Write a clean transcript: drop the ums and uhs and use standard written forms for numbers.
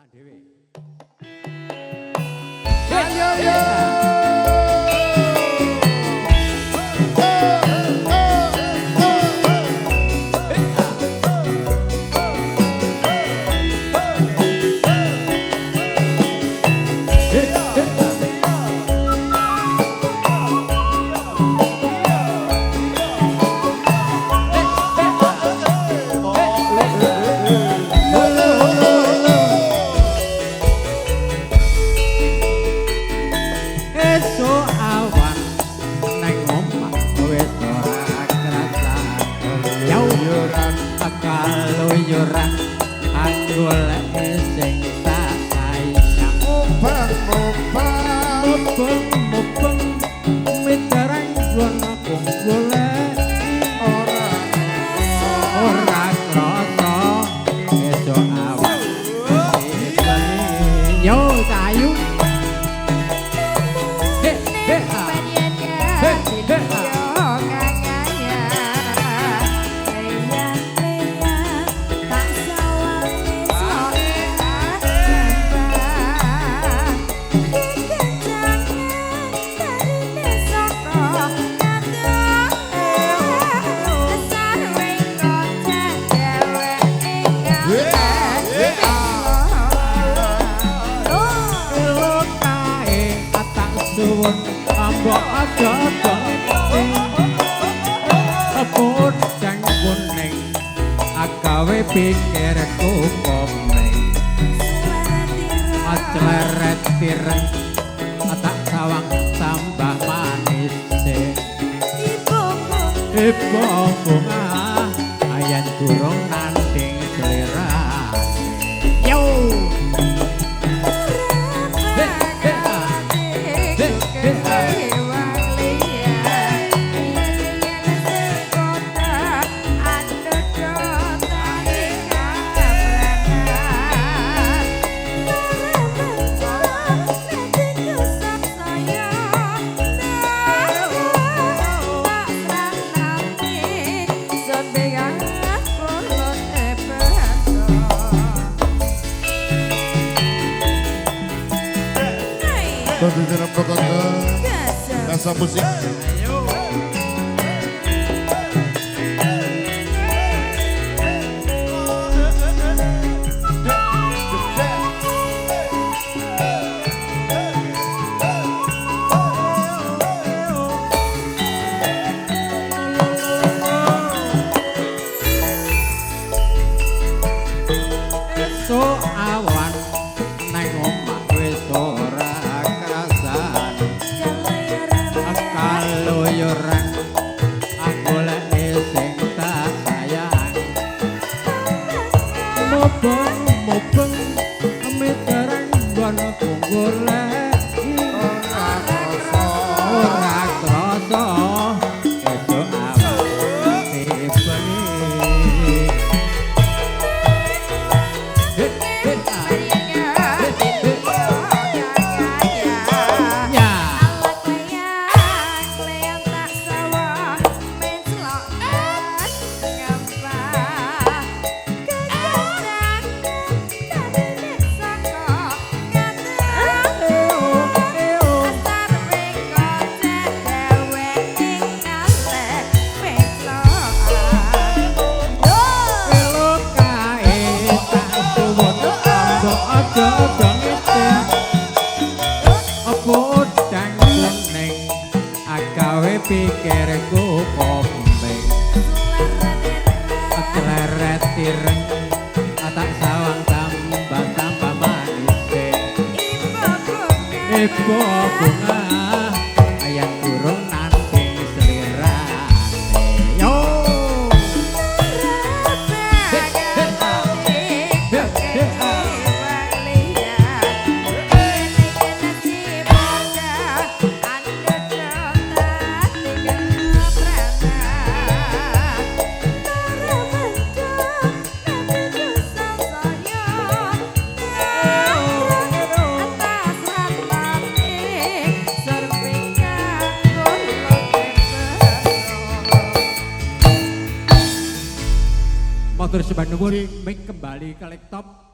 Jogetan dhewe. Ayo yo. Pikirku komeng acleret tireng tak sawang tambah manis ibu bunga ayan durung nanding selirane yo. Kasa musik. Esuk awan nang omah wis ora krasan kaluyuran aku lek sing tak sayang mubeng-mubeng mitereng nggon golek ora krasa esuk awan bengi. Pikirku komeng kleret tireng tak sawang tambah tambah manis ibu bunga ayan durung nanding selirane yo. Matur sembah nuwun, ming kembali ke laptop.